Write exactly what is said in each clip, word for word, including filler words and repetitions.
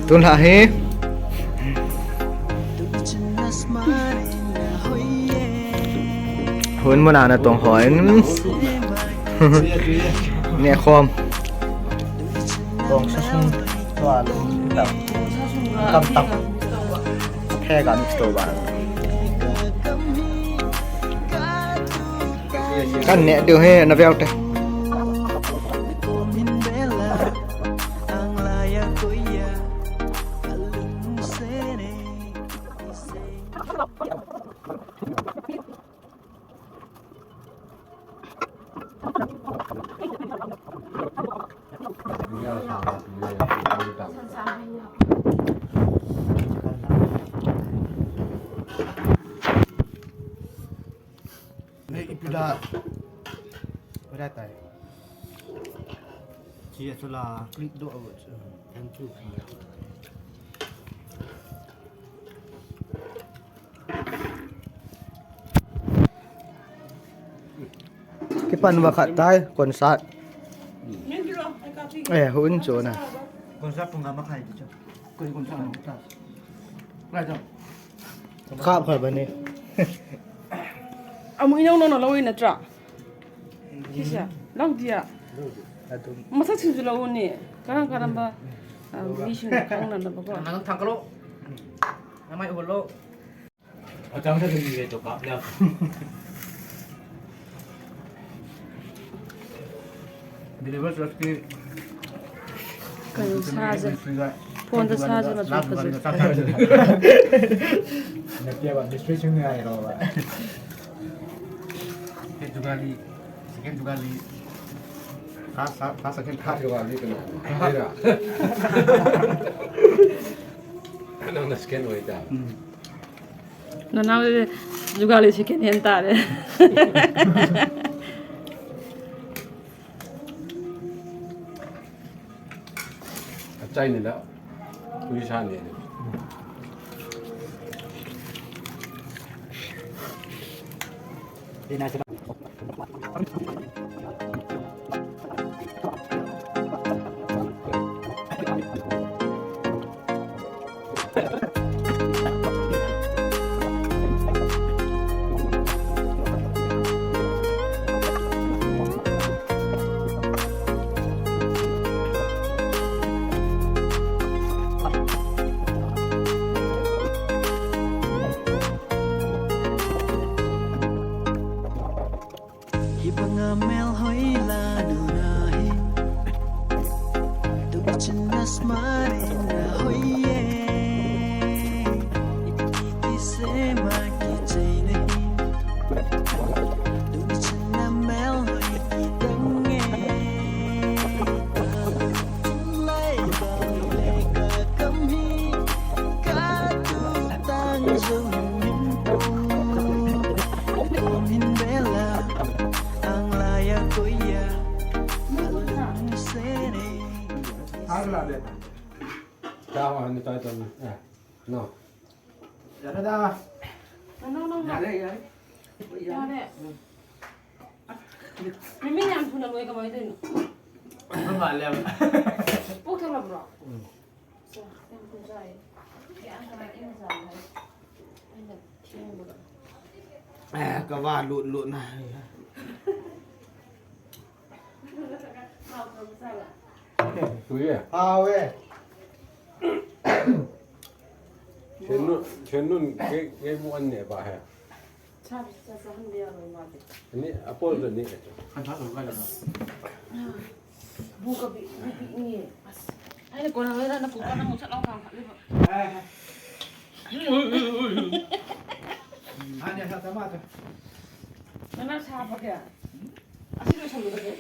Tun la hi. Hun mun a natong hoi. Neh khom. Tong sa sung. Tua lu. Tam tam. Phe ga mix to ba. Kan neh diu hi na veu te. Hey, ipi da. Ipi da tai. Chia sula. Click do out. Thank you. Kipan va khat tai, concert. Eh, hun chu na. Concert pung nga ma khai di chu. Kun concert ma khai. Lai chu. Khap khat ba ni. Amu inong no no lo in atra. Kisa, lau dia. Masa chu lo ni. Karang karang ba. Ah, vision kang na ba ko. Nang thang kalo. Namai holo. Achang sa ding ye to kap le. Deliver to ki. Kayo sa ja. Phone to sa ja na to ka ja. Na kya ba distraction nahi ro ba. Ke jugali, second jugali. First, first, second, third jugali kana. Nang na second hoi ta. Nanao le jugali second hand tare. Achai ni la. Ui sa ni. Hibanga mel hoi la nuna hi. Tung chun na smart na hoi ye. Iti ki se ma ki chai na hi. Tung chun na mel hoi ki dang ye. Lai ba le ka kam hi. Ka tu tang zo min pu. Min bela. Arla de. Dawa ni tai tan. Eh. No. Yare da. No, no, no. Yare, yare. Yare. Mimi nyam thuna loi ka mai dei no. Ba ba le. Pok thang la bro. Eh, ka va lut lut na. Tui e. Hao e. Chen nun, chen nun ke, ke mu an ne ba he. Cha, cha, cha, han dia lo ma de. Ni apol de ni. Han tha lo ka la. Bu ka bi, bi, bi ni. Ai, ko na, na, na, ko ka na, mo cha lo ka, ka, bi ba. Han dia sa ta ma ta. Na, na, sa ba ke. Asi lo sa lo ke.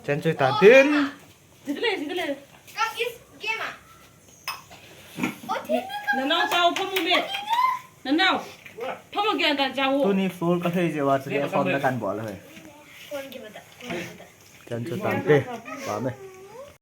Chen chui tan tin. Sitile, sitile. Nanao chao phamu be. Nanao. Phamu gyan dan chao. Tuni full ka thei je wa chule phone na kan bol hoi. Chen chui tan te. Pa me.